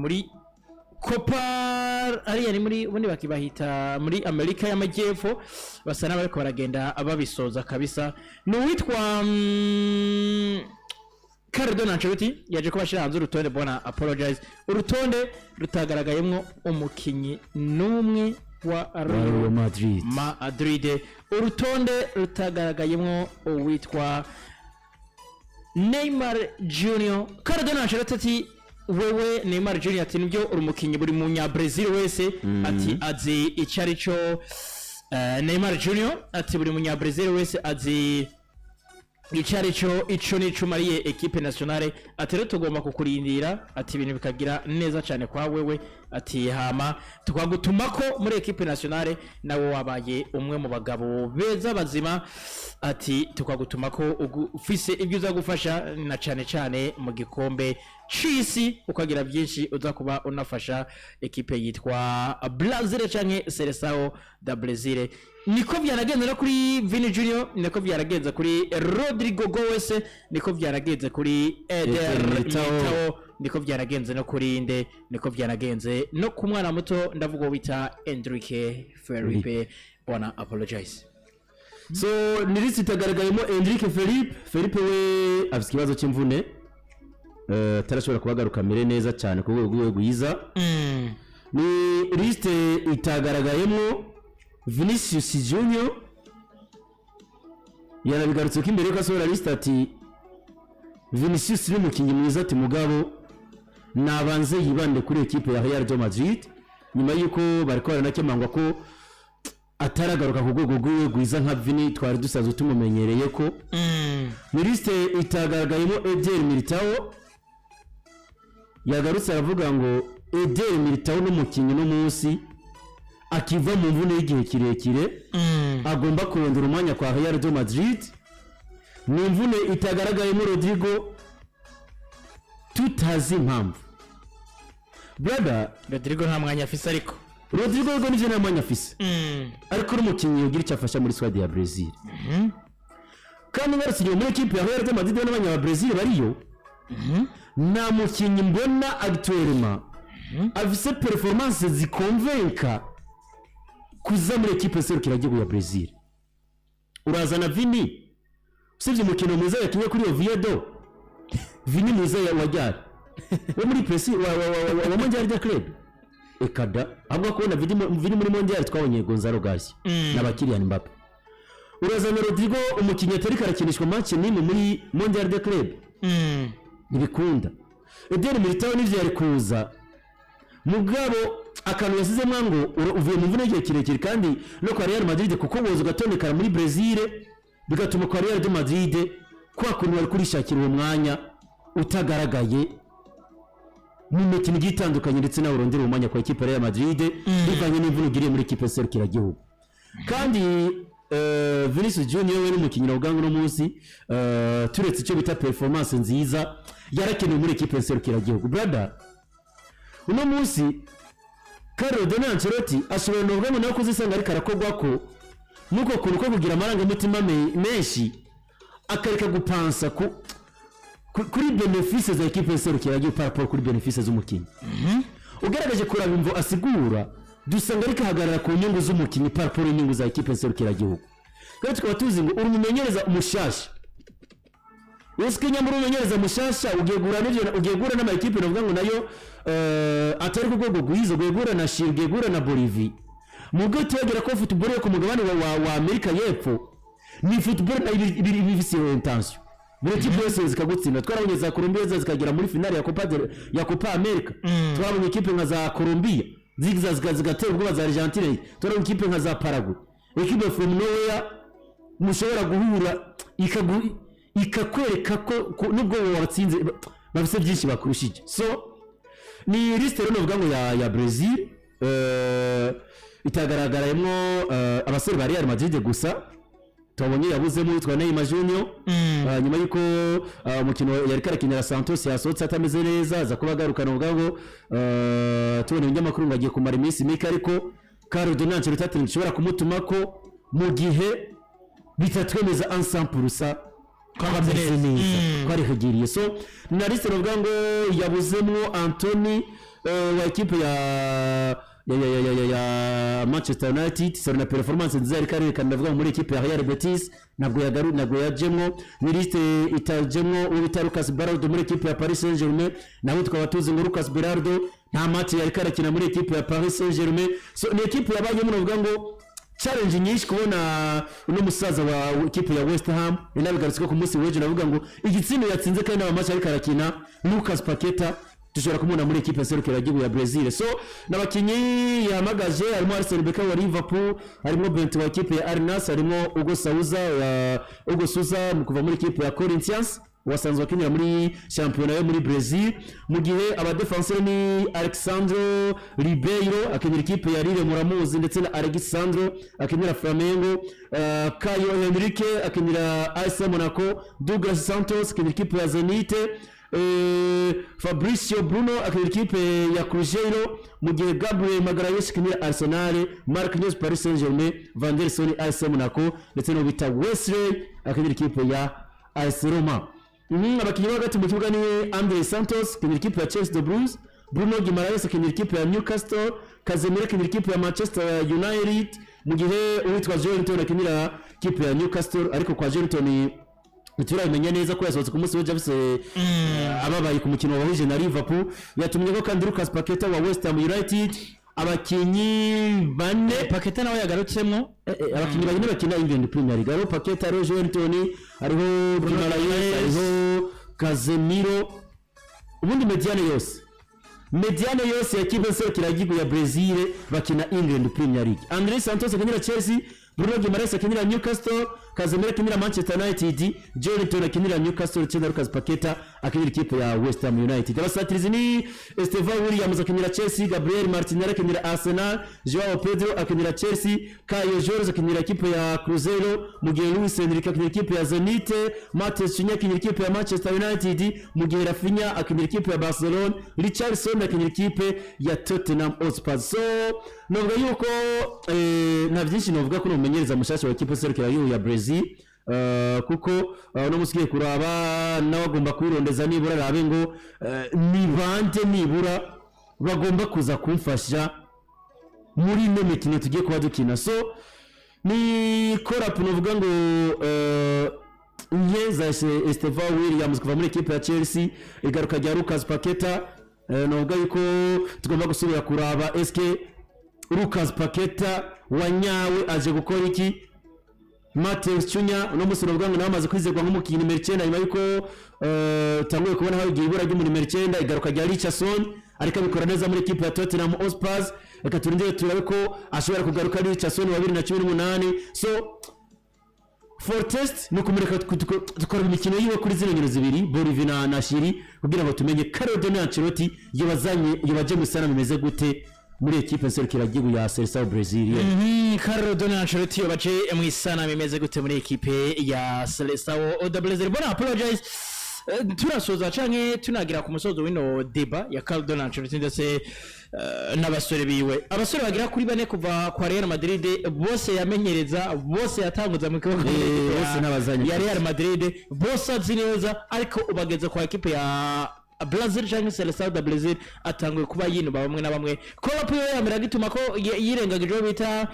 Muri Copa ariya ni muri ubundi bakibahita muri Amerika y'Amajyepfo, basa n'abariko baragenda babisoza kabisa. Ni uwitwa Carlo Ancelotti yaje ko bashyira hanze urutonde, bona apologize, urutonde rutagaragayemwo umukinyi n'umwe wa Real Real Madrid. Madrid, urutonde rutagaragayemwo uwitwa Neymar Junior. Carlo Ancelotti ati: "Wewe Neymar Junior," ati, "nibyo, uri umukinyi buri munya Brazil wese," ati, "azi icyo ari cyo." Neymar Junior ati: "Buri munya Brazil wese azi icyo ari cyo, ico nico umariye équipe nationale." Ati: "Rero tugomba kukurindira," ati, "ibintu bikagira neza cyane kwa wewe," ati, "hama tukagutuma ko muri équipe nationale nawe wabaye umwe mu bagabo beza bazima," ati, "tukagutuma ko ufise ibyo uza gufasha na cyane cyane mu gikombe c'isi, ukagira byinshi uza kuba unafasha ekipe yitwa Brazil canke Seleção da Brazil." Niko byanagenze no kuri Vini Junior, niko byaragenze kuri Rodrygo Goes, niko byaragenze kuri Eder Eder Militao. Militao, niko byaragenze no kuri inde, niko byaragenze no ku mwana muto, ndavuga uwo bita Endrick Felipe, bona apologize. So ni liste itagaragayemo Endrick Felipe. Felipe we afite ikibazo cy'imvune, atarashobora kubagaruka amere neza cyane ku rwego rwiwe rwiza. Ni liste itagaragayemo Vinicius Junior. Yanabigarutse ko imbere yuko asohora liste ati: "Vinicius ni umukinnyi mwiza," ati, "mugabo nabanze yibande kuri ekipe ya Real de Madrid," nyuma y'uko bariko baranakemangwa ko ataragaruka ku rwego rwiwe rwiza nka Vini twari dusanzwe tumumenyereye ko. Ni liste itagaragayemo Eder Militao. Yagarutse aravuga ngo Eder Militao n'umukinnyi no munsi akiva mu mvune y'igihe kirekire agomba kurondera umwanya kwa Real de Madrid. Ni imvune itagaragayemo Rodrygo, tutazi impamvu, brother. Rodrygo nta mwanya afise ariko. Rodrygo rwo nivyo, nta mwanya afise, ariko n'umukinnyi ugira icyo afasha muri squad ya Brazil. Kandi ngarutse inyuma muri ekipe ya Real de Madrid n'abanya ba Brazil bariyo, nta mukinnyi mbona actuellement afise performance zikonvenka kuza muri ekipe serukiragihugu ya Brazil. Urazana Vini, usibye umukino mwiza yakinye kuri Oviedo, Vini mwiza wa ryari wo muri presi wa Mondial de Club? Ekada, ahubwo kubona Vini Vini muri Mondial twabonye Gonzalo Garcia n'aba Kylian Mbappe. Urazana Rodrygo, umukinnyi atari karakinishwa match n'imwe muri Mondial de Club? Ntibikunda. Eder Militao n'ivyo yari kuza, mugabo akantu yasizemo ngo uvuye mu mvune y'igihe kirekire, kandi no kwa Real Madrid, kuko woza ugatondekara muri Brazil bigatuma kwa Real de Madrid kwa kuntu bari kurishakira uwo mwanya utagaragaye mu mikino igiye itandukanye, ndetse nawe urondera uwo mwanya kwa ekipe ya Real Madrid bivanye n'imvune ugiriye muri ekipe serukiragihugu. Kandi Vinicius Junior we n'umukinnyi navuga ngo uno munsi, turetse icyo bita performance nziza, yarakenewe muri ekipe serukiragihugu, brother. Uno munsi Carlo de Ancelotti ashobora, navuga ngo nawe kuzisanga ariko arakorwa ko nuko kuntu ko kugira amarangamutima menshi, akareka gupansa kuri bénéfices za ekipe serukiragihugu par rapport kuri bénéfices z'umukinnyi. Ugaragaje kuraba imvo asigura, dusanga ariko ahagarara ku nyungu z'umukinnyi par rapport y'inyungu za ekipe serukiragihugu. Kandi tukaba tuzi ngo uri umumenyereza umushasha. Ese nyamara umumenyereza mushasha ugiye guhura n'ivyo, ugiye guhura n'ama ekipe navuga ngo nayo atari ku rwego rwiza, ugiye guhura na Chili, ugiye guhura na Bolivie, mubwo tubagera ko football yo ku mugabane wa Amerika y'Epfo ni football nayo iba ifise intention, buri kipe yose zikagutsinda. Twarabonye za Colombia zikagera muri finale ya Copa America. Twarabonye ikipe nka za Colombia ziza zigatera ubwoba za Argentine. Twarabonye ikipe nka za Paraguay, ekipe from nowhere mushobora guhura ikakwereka ko nubwo wabatsinze bafise byinshi bakurushije. So ni liste rero novuga ngo ya Brazil itagaragarayemo abasore ba Real Madrid gusa. Tubonye yabuzemo witwa Neymar Junior, nyuma y'uko umukino yari karakinira Santos yasohotse atameze neza, aza kuba agarukana, uvuga ngo tubona ibinyamakuru ngo agiye kumara iminsi mike, ariko Carlo Ancelotti ati nshobora kumutuma ko mu gihe bitatwemeza 100% ko ameze neza, ko arihagiriye. So na liste novuga ngo yabuzemwo Antony. wa ekipe ya Manchester United, saro na performance nziza yariko arerekana, ndavuga muri ekipe ya Real Betis, ntabwo yagaru, ntabwo yajemwo. Ni liste itajemwo uwo bita Lucas Beraldo muri ekipe ya Paris Saint-Germain. Nawe tukaba tuzi ngo Lucas Beraldo nta match yariko arakina muri ekipe ya Paris Saint-Germain. So ni ekipe yabayemo, navuga ngo challenge nyinshi kubona uno musaza wa ekipe ya West Ham. Inabigarutse ku munsi w'ejo, navuga ngo igitsindo yatsinze kandi n'aba match ariko arakina, Lucas Paqueta dushobora kumubona muri ekipe serukiragihugu ya Brazil. So n'abakinnyi yahamagaje harimo Alisson Becker wa Liverpool, harimo Bento wa ekipe ya Al Nassr, harimo Hugo Souza wa Hugo Souza mu kuva muri ekipe ya Corinthians, wasanzwe akinira muri shampiyona yo muri Brazil, mu gihe abadefenseur ni Alexandre Ribeiro akinira ikipe ya Lille, muramuzi, ndetse na Alexandro akinira Flamengo, Caio Henrique akinira AS Monaco, Douglas Santos akinira ikipe ya Zenit, Fabricio Bruno akinira ikipe ya Cruzeiro, mu gihe Gabriel Magalhaes akinira Arsenal, Marquinhos Paris Saint-Germain, Vanderson AS Monaco, ndetse n'uwo bita Wesley akinira ikipe ya AS Roma. Abakinnyi bo hagati mu kibuga ni Andre Santos akinira ikipe ya Chelsea the Blues, Bruno Guimaraes akinira ikipe ya Newcastle, Casemiro akinira ikipe ya Manchester United, mu gihe uwitwa Joelinton akinira ikipe ya Newcastle. Ariko kwa Joelinton ntiturabimenya neza ko yasohotse ku munsi w'ejo afise ababaye ku mukino wahuje na Liverpool. Yatumye ko kandi Lucas Paqueta wa West Ham United, abakinnyi bane. Paqueta nawe yagarutsemo. Abakinnyi bane bakina England Premier League, hariho Paqueta, hariho Joelinton, hariho Guimaraes, hariho Casemiro. Ubundi médiane yose ya kipe nserukiragihugu ya Brazil bakina England Premier League: Andre Santos akinira Chelsea, Bruno Guimaraes akinira Newcastle, Casemiro akinira Manchester United, Joelinton akinira Newcastle, ndetse na Lucas Paqueta akinira ikipe ya West Ham United. Abasatirizi ni Estevao Williams akinira Chelsea, Gabriel Martinelli akinira Arsenal, Joao Pedro akinira Chelsea, Caio Jorge akinira ikipe ya Cruzeiro, mu gihe Luis Enrique akinira ikipe ya Zenit, Matheus Cunha akinira ikipe ya Manchester United, mu gihe Raphinha akinira ikipe ya Barcelona, Richarlison akinira ikipe ya Tottenham Hotspur. So novuga yuko nta byinshi novuga kuri umumenyereza mushasha wa ekipe serukiragihugu ya Brazil, kuko uno munsi ugiye kuraba nawe agomba kwirondeza nibura arabe ngo ni bande nibura bagomba kuza kumfasha muri ino mikino tugiye kuba dukina. So ni call-up novuga ngo nke za Estevao Williams kuva muri ekipe ya Chelsea, igaruka rya Lucas Paqueta. Novuga yuko tugomba gusubira kuraba eske Lucas Paqueta wa nyawe aje gukora iki. Matheus Cunha uno munsi novuga ngo nawe amaze kwizerwa nk'umukinnyi nimero 9, nyuma yuko tanguye kubona aho igihe ibura ry'umu nimero 9, igaruka rya Richardson, ariko abikora neza muri ekipe ya Tottenham Hotspur. Reka turindire turabe ko ashobora kugaruka Richardson wa 2018. So for test ni ukumureka dukora imikino yiwe kuri zino nkino zibiri, Bolivia na Chile, kugira ngo tumenye Carlo Ancelotti yobazanye, yobaje mu sana bimeze gute muri ekipe nserukiragihugu ya Seleção Brasileira. Carlo Don Ancelotti yobaje mu isana bimeze gute muri ekipe ya Seleção da Brazil. Bona apologize. Turasoza canke tunagira ku musozo w'ino débat ya Carlo Don Ancelotti ndetse n'abasore biwe, abasore bagera kuri bane kuva kwa Real Madrid, bose yamenyereza, bose yatanguza mu kibuga muri ekipe Bose n'abazanye. ya Real Madrid, bose azi neza, ariko ubageze kwa ekipe ya Brazil canke Seleção da Brazil atanguye kuba yinuba bamwe na bamwe. Call-up yo yamera gituma ko yirengagije uwo bita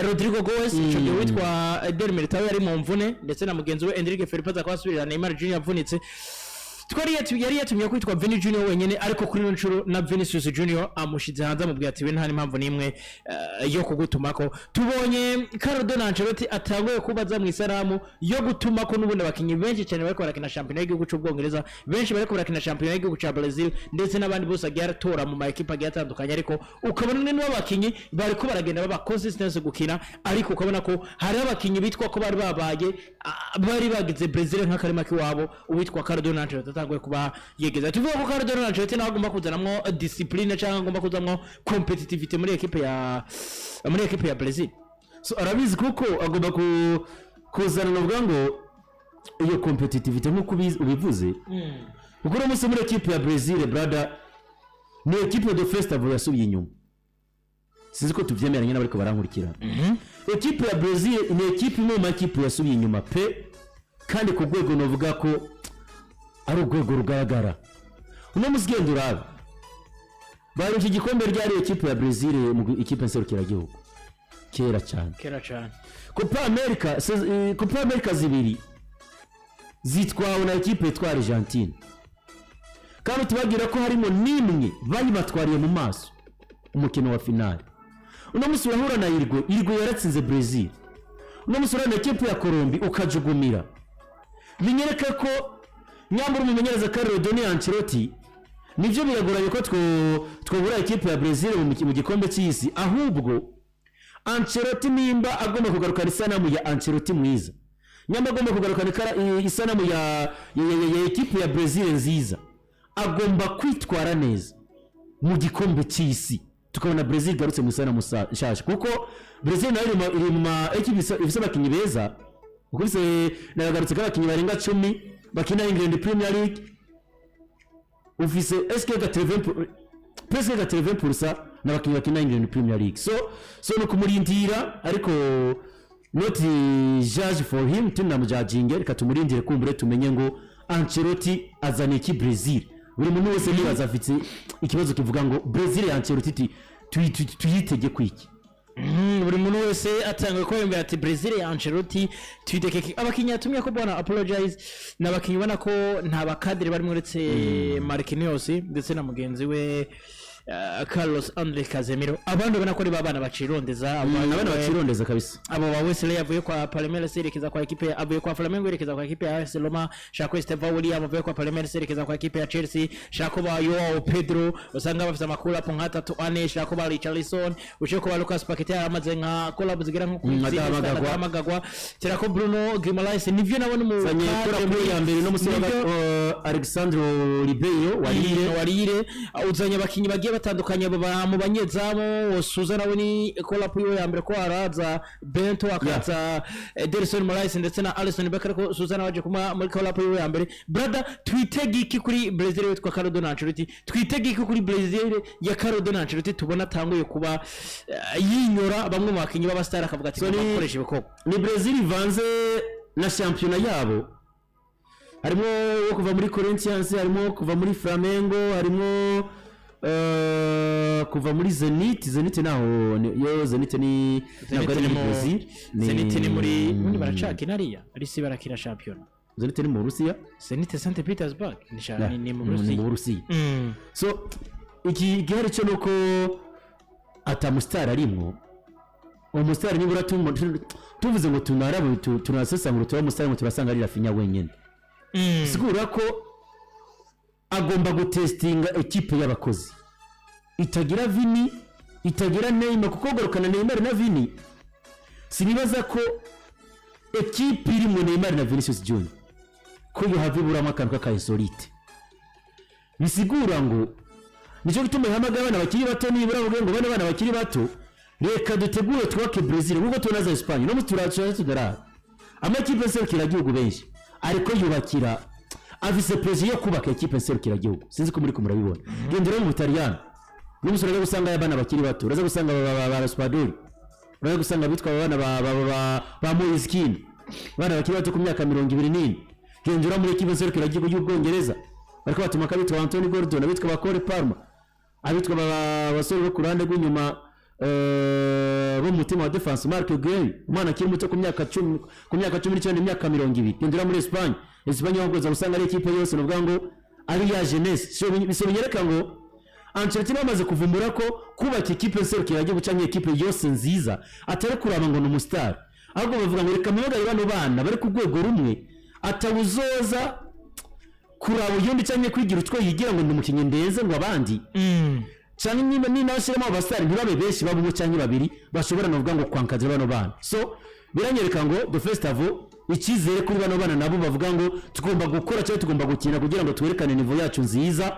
Rodrigo Goes ico gihe witwa Eder Militao yari mu mvune, ndetse na mugenzi we Endrick Felipe aza kuhasubirira Neymar Jr avunitse. Twari yari yatumye kwitwa Vini Junior wenyene, ariko kuri ino nshuro na Vinicius Junior amushize hanze, amubwira ati: "We nta n'impamvu n'imwe yo kugutumako." Tubonye Carlo Ancelotti atanguye kubaza mu isaramu yo gutumako n'ubundi abakinyi benshi cyane bariko barakina shampiyona y'igihugu c'Ubwongereza, benshi bariko barakina shampiyona y'igihugu ca Brazil, ndetse n'abandi bose agiye aratora mu ma ekipe agiye atandukanye, ariko ukabona umwe n'abakinyi bariko baragenda baba consistence gukina, ariko ukabona ko hariho abakinyi bitwa ko bari babaye bari bagize Brazil nk'akarima k'iwabo, uwitwa Carlo Ancelotti atanguye kuba yegeza. Tuvuga ko Carlo Ancelotti nawe agomba kuzanamwo discipline cyangwa agomba kuzanamwo competitivity muri ekipe ya Brazil. So arabizi kuko agomba kuzana navuga ngo iyo competitivity nk'uko ubivuze, kuko uno munsi muri ekipe ya Brazil, brother, ni ekipe de festival yasubiye inyuma. Sinzi ko tubyemeranya n'abariko barankurikirana. Ekipe ya Brazil ni ekipe imwe mu makipe yasubiye inyuma pe, kandi ku rwego navuga ko ari urwego rugaragara. Uno munsi ugenda urabe Baheruka igikombe ryari ekipe ya Brazil mu ikipe nserukiragihugu? Kera cyane. Kera cyane. Copa America, Copa America zibiri zitwawe na ekipe yitwa Argentine, kandi tubabwira ko harimo n'imwe bayibatwariye mu maso umukino wa finale. Uno munsi urahura na Uruguay, Uruguay yaratsinze Brazil. Uno munsi urahura na ekipe ya Colombie ukajugumira. Binyereka ko nyambura umumenyereza Carlo Doni Ancelotti, nibyo biragoranye ko twobura ekipe ya Brazil mu gikombe cy'isi. Ahubwo Ancelotti nimba agomba kugarukana isanamu ya Ancelotti mwiza, nyamba agomba kugarukana isanamu ya ekipe ya Brazil nziza, agomba kwitwara neza mu gikombe cy'isi, tukabona Brazil igarutse mu isanamu nshasha, kuko Brazil nayo iri mu ma ekipe ifise abakinnyi beza, kuko ifise, nagarutse ko abakinnyi barenga 10 bakina England Premier League, ufise eske presque 80% n'abakinnyi bakina England Premier League. So no kumurindira, ariko not judge for him, tunamujudginge. Reka tumurindire, kumbure tumenye ngo Ancelotti azana iki Brazil. Buri muntu wese nibaza afite ikibazo kivuga ngo Brazil ya Ancelotti tuyitege kwiki? Buri muntu wese atanga ko yumvira ati Brazil ya Ancelotti tuyiteke. Abakinnyi yatumye ko bwana apologize ni abakinnyi ubona ko nta bakadire barimo uretse Marquinhos ndetse na mugenzi we Carlos Andre Casemiro. Abandi ubona ko ari ba bana bacirondeza. Abana bacirondeza kabisa. Abo ba Wesley avuye kwa Palmeiras yerekeza kwa ekipe, avuye kwa Flamengo yerekeza kwa ekipe ya AS Roma, shako Estevao William avuye kwa Palmeiras yerekeza kwa ekipe ya Chelsea, shako ba Joao Pedro usanga bafite amakuru apo nka atatu ane, shako ba Richarlison, ushako ba Lucas Paqueta yaramaze nka collab zigera nko kuri zine. Adahamagagwa. Adahamagagwa terako Bruno Guimaraes nivyo nabone mu Zanye cadre kora kuri ya mbere no musi wa Alexandro Ribeiro wa Lille. Warire uzanye abakinnyi bagiye batandukanye mu banyezamu. Suza nawe ni call-up yiwe ya mbere, ko haraza Bento, akaza Ederson Moraes ndetse na Alisson Becker, ariko Suza nawe aje kuma muri call-up yiwe ya mbere. Brother, twitege iki kuri Brazil witwa Carlo Ancelotti? Twitege iki kuri Brazil ya Carlo Ancelotti tubona atanguye kuba yinyora bamwe mu bakinnyi b'abastar, akavuga ati So ngomba gukoresha ibikorwa? Ni Brazil ivanze na shampiyona yabo, harimo uwo kuva muri Corinthians, harimo kuva muri Flamengo, harimo kuva muri Zenit. Zenit naho yo Zenit ni ntabwo ari muri Brazil. Zenit ni muri ubundi baracakina ariya arisi barakina shampiyona. Zenit ni mu Burusiya. Zenit Saint Petersburg ni ni mu Ni mu Burusiya. Burusiya. So iki gihari cyo nuko atamusitari arimwo. Uwo musitari nibura tuvuze ngo tunarabe tunasesangura tuba umusitari ngo turasanga ari Raphinha wenyine. Sigura ko agomba gutestinga ekipe y'abakozi itagira Vini, itagira Neymar, kuko kugarukana Neymar na Vini, sinibaza ko ekipe irimo Neymar na Vinicius Junior ko yohava iburamo akantu k'aka insolite. Bisigura ngo nicyo gituma ihamagara abana bakiri bato, nibura bavuge ngo bano bana bakiri bato, reka dutegure twubake Brazil nk'uko tubona za Espagne. No turaca tudarara amakipe nserukiragihugu benshi, ariko yubakira afise projet yo kubaka ekipe nserukiragihugu. Sinzi ko muri ko murabibona. Gendera mu Butaliyani n'umusore, uraza gusanga abana bakiri bato, uraza gusanga ba Raspadori, uraza gusanga abitwa abana ba Moise Kean, abana bakiri bato ku myaka 24. Gendera muri ekipe nserukiragihugu y'Ubwongereza, bariko batuma akabitwa Anthony Gordon, abitwa ba Cole Palmer, abitwa abasore bo ku ruhande rw'inyuma bo mu mutima wa defense, Marc Guehi, umwana akiri muto ku myaka 10, ku myaka 19, imyaka 20. Gendera muri Espagne. Espagne ahubwo uza gusanga ari ekipe yose nuvuga ngo ari ya jeunesse. So binyereka ngo Ancelotti bamaze kuvumbura ko kubaka ekipe nserukiragihugu cyangwa ekipe yose nziza atari kuraba ngo ni umustar, ahubwo bavuga ngo reka mpamagare bano bana bari ku rwego rumwe, atawuzoza kuraba uyundi cyangwa kwigira utwo yigira ngo ni umukinnyi ndenze ngo abandi, cyangwa niba nashyiramo abasitari ntibabe benshi, babe umwe cyangwa babiri bashobora navuga ngo kwankadira bano bana. So biranyereka ngo the festival icyizere kuri bano bana nabo bavuga ngo tugomba gukora cyangwa tugomba gukina kugira ngo twerekane niveau yacu nziza,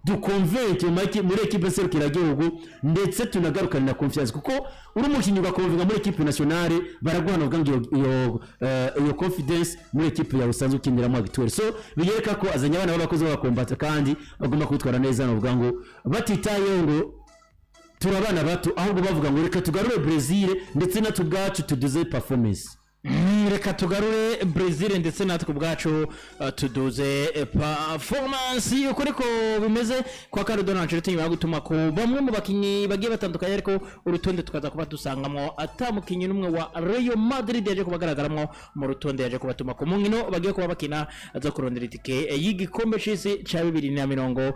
duconvainque muri ekipe nserukiragihugu, ndetse tunagarukane na confiance, kuko uri umukinnyi ugaconvainca muri ekipe nationale, baraguha navuga ngo iyo confidence muri ekipe yawe usanzwe ukiniramo actuel. So binyereka ko azanye abana b'abakozi b'abakombata kandi bagomba kwitwara neza, navuga ngo batitayeho ngo turi abana bato, ahubwo bavuga ngo reka tugarure Brazil ndetse natwe ubwacu tuduze performance. Reka tugarure Brazil ndetse natwe ubwacu tuduze performance. Uko ariko bimeze kwa Carlo Ancelotti nyuma yo gutuma ku bamwe mu bakinnyi bagiye batandukanye, ariko urutonde tukaza kuba dusangamo ata mukinnyi n'umwe wa Real Madrid yaje kubagaragaramo mu rutonde yaje kubatuma ku nkino bagiye kuba bakina aza kurondera itike y'igikombe c'isi ca 2026.